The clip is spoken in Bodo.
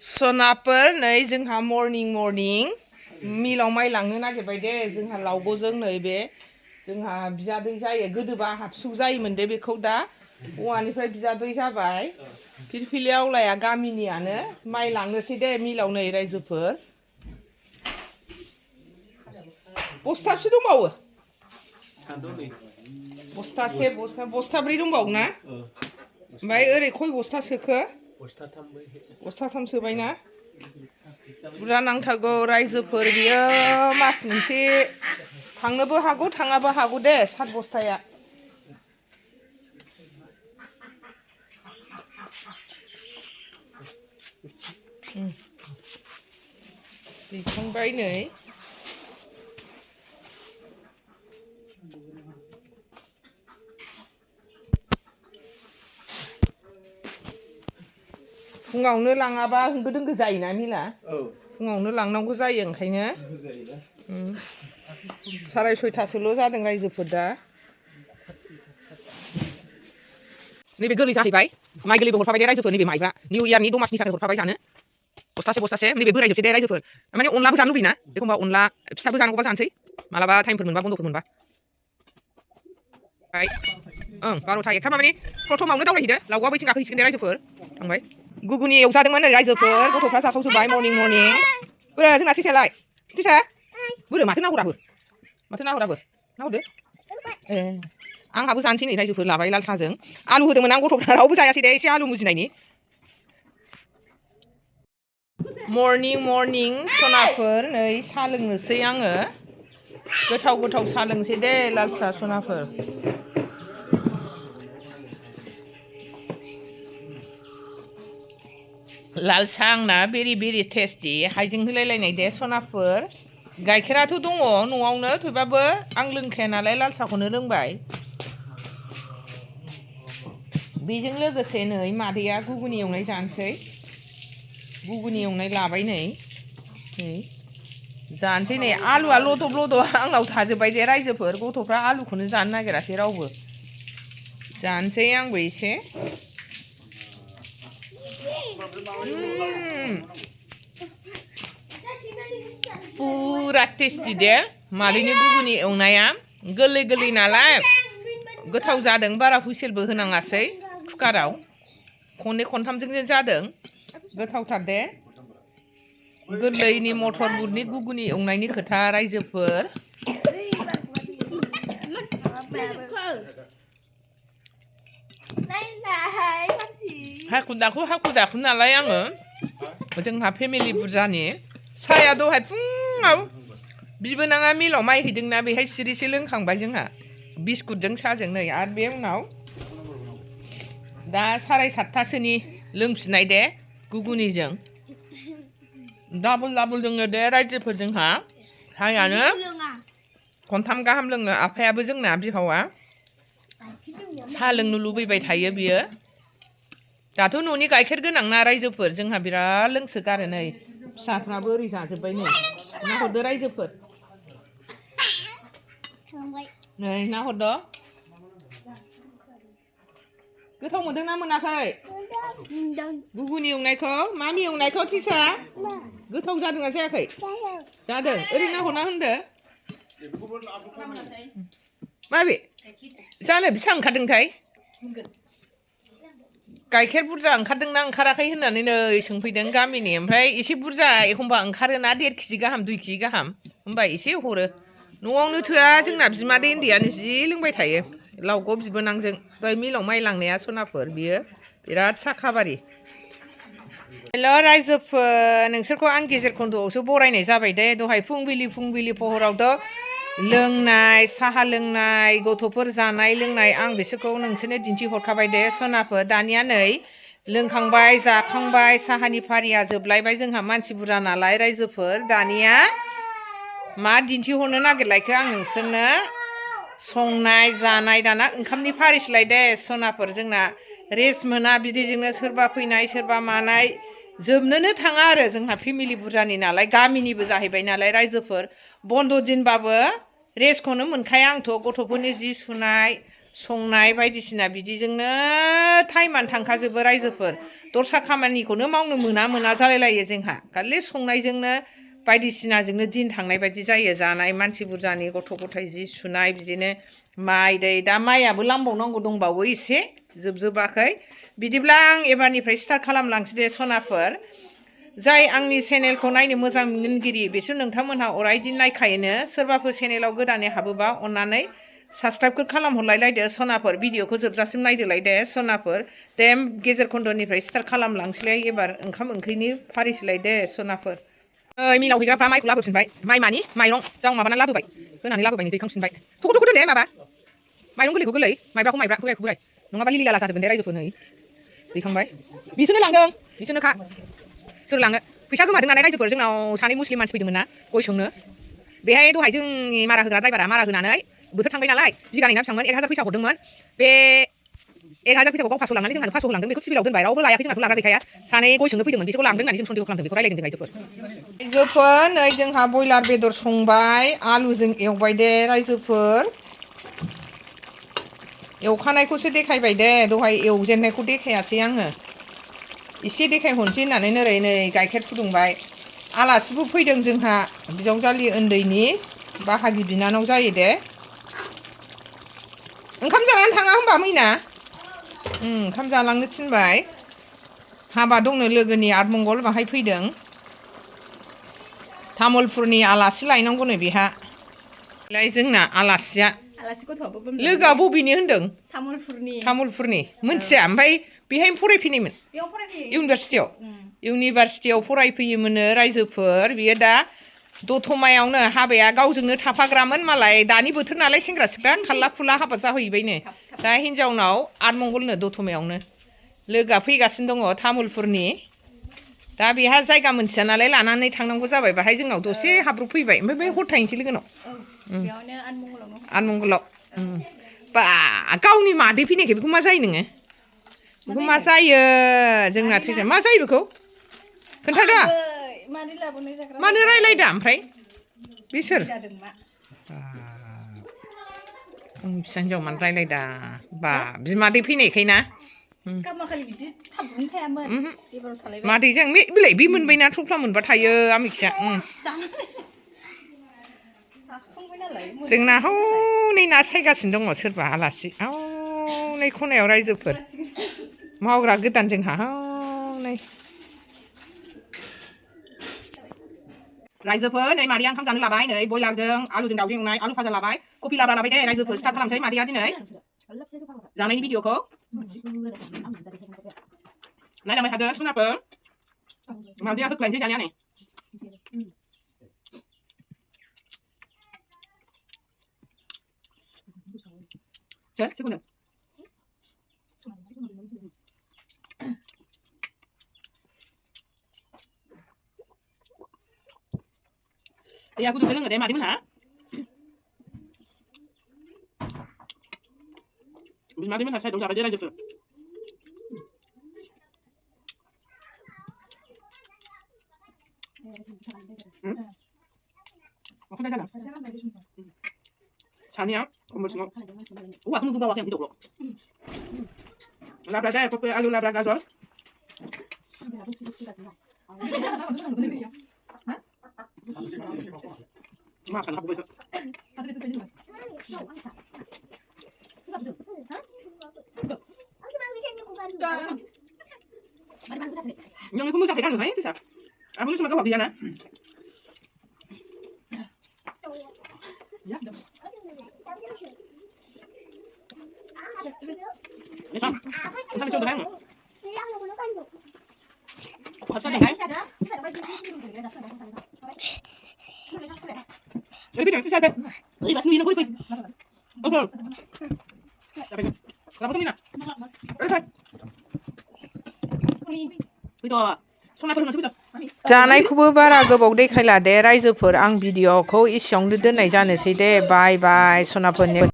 सनाफोर नै जोंहा मर्निं मिलाव माइ लांनो नागिरबाय दे जोंहा लावग'जों नैबे जोंहा बिजादै जायो गोदोबा आंहा फिसौ जायोमोन दे बेखौ दा हौवानिफ्राय बिजादै जाबाय फिरफिलि आवलाया गामिनियानो माइ लांनोसै दे मिलाव नै रायजोफोर बस्थाबसे दंबावो बस्थाब्रै दंबावो ना ओमफ्राय ओरै खय बस्था सोखो बस्थाथाम सोबायना बुरजा नांथारगौ रायजोफोर बियो मास मोनसे थांनोबो हागौ थाङाबो हागौ दे 7 बस्थाया दैखांबाय नै फुङावनो लाङाबा होंगो दोंगो जायोना मिला फुङावनो लांनांगौ जायो ओंखायनो 6:30 जादों रायजोफोर दा नैबे गोरलै जाहैबाय माइ गोरलैबो हरफाबाय दे रायजोफोर नैबे माइब्रा निउ इयारनि दमासिनि थाखाय हरफाबाय जानो बस्थासे नैबे बोराय जोबसै दे रायजोफोर माने अनलाबो जानो लुबैयोना एखमबा अनला फिथाबो जानांगौबा जानोसै मालाबा टाइमफोर मोनबा बन्दफोर मोनबा 12:00 1 माने प्रथमावनो दावरायहैदो लावग'आ बैथिं गाखोहैसिगोन दे रायजोफोर थांबाय गुगुनि एवजादोंमोन नै रायजोफोर गथ'फ्रा जासावजोब्बाय मर्निं बोरो जोंना टिसालाय टिसा बोरो माथो नाहराबो नाहरदो ए आंहाबो जानोसै नै रायजोफोर लाबाय लाल साहाजों आलु होदोंमोन आं गथ'फ्रा रावबो जायासै दे एसे आलु मुजिनायनि मर्निं सनाफोर नै साहा लोंनोसै आङो गोथाव साहा लोंसै दे लाल साहा सनाफोर लाल साहा आंना भेरि टेस्टि हाइजें होलायलायनाय दे सनाफोर गाइखेराथ' दङ न'आवनो थेवबाबो आं लोंखाया नालाय लाल साहाखौनो लोंबाय बेजों लोगोसे नै मादैया गुगुनि एवनाय जानोसै गुगुनि एवनाय लाबाय नै जानोसै नै आलुआ लदब आंनाव थाजोब्बाय दे रायजोफोर गथ'फ्रा आलुखौनो जानो नागिरासै रावबो जानोसै आंबो एसे पुरा टेस्टि दे मादैनि गुगुनि एवनाया गोरलै नालाय गोथाव जादों बारा हुइसेलबो होनाङासै कुकाराव खननै खनथामजोंनो जादों गोथावथार दे गोरलैनि मटर बुटनि गुगुनि एवनायनि खोथा रायजोफोर हाखु दाखु नालाय आङो जोंहा फेमिलि बुरजानि साहाया दहाय फुङाव बिबोनाङा मिलाव माइ हैदोंना बेहाय सिरिसे लोंखांबाय जोंहा बिस्कुटजों साहाजों नै आरो बे उनाव दा 7:30 लोंफिननाय दे गुगुनिजों डाबल लोङो दे रायजोफोर जोंहा साहायानो खनथाम गाहाम लोङो आफायाबो जोंना बिहावा साहा लोंनो लुबैबाय थायो बियो दाथ' न'नि गाइखेर गोनां ना रायजोफोर जोंहा बिराद लोंसोगारो नै फिसाफ्राबो ओरै जाजोब्बाय नै नाहरदो रायजोफोर नै नाहरदो गोथाव मोनदोंना मोनाखै गुगुनि एवनायखौ मामि एवनायखौ टिसा गोथाव जादोंना जायाखै जादों ओरै नाहरना होनदो माबे जानो बेसेबां ओंखारदोंथाय गाइखेर बुरजा ओंखारदोंना ओंखाराखै होननानै नै सोंफैदों गामिनि ओमफ्राय एसे बुरजा एखमबा ओंखारोना 1.5 केजि गाहाम 2 केजि गाहाम होमबा एसे हरो न'आवनो थोआ जोंना बिमादै उन्दैयानो जि लोंबाय थायो लावग' बिबोनांजों दहाय मिलाव माइ लांनाया सनाफोर बियो बिराद साखाबारि हेल' रायजोफोर नोंसोरखौ आं गेजेर खन्द'आवसो बरायनाय जाबाय दे दहाय फुंबिलि पहरावथ' लोंनाय साहा लोंनाय गथ'फोर जानाय लोंनाय आं बिसोरखौ नोंसोरनो दिन्थिहरखाबाय दे सनाफोर दानिया नै लोंखांबाय जाखांबाय साहानि फारिया जोबलायबाय जोंहा मानसि बुरजा नालाय रायजोफोर दानिया मा दिन्थिहरनो नागिरलायखो आं नोंसोरनो संनाय जानाय दाना ओंखामनि फारिसलाय दे सनाफोर जोंना रेस्ट मोना बिदिजोंनो सोरबा फैनाय सोरबा मानाय जोबनोनो थाङा आरो जोंहा फेमिलि बुरजानि नालाय गामिनिबो जाहैबाय नालाय रायजोफोर बन्द' दिनबाबो रेस्टखौनो मोनखाया आंथ' गथ'फोरनि जि सुनाय संनाय बायदिसिना बिदिजोंनो टाइमानो थांखाजोबो रायजोफोर दस्रा खामानिखौनो मावनो मोना जालायलायो जोंहा खालि संनायजोंनो बायदिसिनाजोंनो दिन थांनाय बायदि जायो जानाय मानसि बुरजानि गथ' गथाय जि सुनाय बिदिनो माइ दै दा माइयाबो लामबावनांगौ दंबावो एसे जोबजोबाखै बिदिब्ला आं एबारनिफ्राय स्टार्ट खालामलांसै दे सनाफोर जाय आंनि चेनेलखौ नायनो मोजां मोनगिरि बिसोर नोंथांमोनहा अरायदिन नायखायोनो सोरबाफोर चेनेलाव गोदानै हाबोबा अननानै साबसक्राइबफोर खालामहरलायलायदो सनाफोर भिडिअखौ जोबजासिम नायदोलाय दे सनाफोर दे गेजेर खन्द'निफ्राय स्टार्ट खालामलांसैलाय एबार ओंखाम ओंख्रिनि फारिसैलाय दे सनाफोर मिलाव हैग्राफ्रा माइखौ लाबोफिनबाय माइ मानि माइरं जाव माबानानै लाबोबाय होनानै लाबोबाय दैखांफिनबाय थख' थख' दोनदे माबा माइरं गोरलैखौ गोरलै माइब्राखौ माइब्रा बोरायखौ बोराय नङाबा लिलि लाला जाजोबगोन दे रायजोफोर नै दैखांबाय बिसोरनो लांदों बिसोरनोखा सोर लाङो फैसा गोमादों नालाय रायजोफोर जोंनाव सानै मुस्लिम मानसि फैदोंमोन ना गय संनो बेहाय दहाय जोंनि मारा होग्रा ड्राइभारा मारा होनानै बोथोर थांबाय नालाय बिगानै ना बेसेबांमोन 1000 फैसा हरदोंमोन बे 1000 फैसाखौ गाव 500 लांनानै जोंहानो 500 होलांदों बेखौ सिबिलाव दोनबाय रावबो लायाखै जोंनाथ' लाग्रा गैखाया सानै गय संनो फैदोंमोन बिसोरखौ लांदों होननानै जों सन्देह खालामदों बेखौ रायलायदों जों रायजोफोर नै जोंहा बयलार बेदर संबाय आलुजों एवबाय दे रायजोफोर एवखानायखौसो देखायबाय दे दहाय एवजेननायखौ देखायासै आङो एसे देखायहरनोसै होननानै नोरै नै गाइखेर फुदुंबाय आलासिबो फैदों जोंहा बिजावजालि उन्दैनि बाहागि बिनानाव जायो दे ओंखाम जानानै थाङा होमबा मैना ओंखाम जालांनो थिनबाय हाबा दंनो लोगोनि आठमंगल बाहाय फैदों तामुलपुरनि आलासि लायनांगौनो बेहा जोंना आलासिया लोगोआ बबेनि होनदों तामुलपुरनि मोनथिया ओमफ्राय बेहाय फरायफैनायमोन इउनिभारसिटियाव फरायफैयोमोननो रायजोफोर बियो दा दतमायावनो हाबाया गावजोंनो थाफाग्रामोन मालाय दानि बोथोर नालाय सेंग्रा सिख्ला खाल्ला खुला हाबा जाहैबायनो दा हिनजावनाव आठमंगलनो दतमायावनो लोगोआ फैगासिनो दङ तामुलपुरनि दा बेहा जायगा मोनथिया नालाय लानानै थांनांगौ जाबाय बाहाय जोंनाव दसे हाब्रुफैबाय ओमफ्राय बे हर थाहैनोसै लोगोनाव आठमंगलाव बा गावनि मादै फैनायखाय बेखौ मा जायो नोङो बेखौ मा जायो जोंना थैजा मा जायो बेखौ खोन्थादो मानो रायलायदा ओमफ्राय बिसोर फिसा हिनजाव मानो रायलायदा बा बिमादै फैनायखाय ना मादैजों बेलाय बे मोनबायना थफ्ला मोनबा थायो आमिखिया जोंना हनै ना सायगासिनो दङ सोरबा आलासि हनै खनायाव रायजोफोर मावग्रा गोदान जोंहा हनै रायजोफोर नै मादैया ओंखाम जानो लाबाय नै बयलारजों आलुजों दाउजों एवनाय आलु भाजा लाबाय कफि लाब्रा लाबाय दे रायजोफोर स्टार्ट खालामसै मादैया दिनै जानायनि भिडिअखौ नायलांबाय थादो सनाफोर मादैया होख्लायनोसै जानाया नै सोर सेकुन्दो दैया गुदुंसो लोङो दे मादैमोनहा मादैमोनहा साइडआव जाबाय दे रायजोफोर सानिया कमर्सिङाव औवाखौनो गुबावाखै आं हिनजावल' लाब्रा दे कफि आलु लाब्रा गाजर makan aku besok. Yang itu musafir kan, hai susah. Aku lu sama kau dia na. Ini sam. Sampai coba kan. Habis ada kan? Jadi bilang itu siapa? Ini pas minum kulit. Oke. Siapa? Kenapa tuh Mina? जानायखौबो बारा गोबाव देखायला दे रायजोफोर आं भिडिअखौ एसेयावनो दोननाय जानोसै दे बाय बाय सनाफोरनि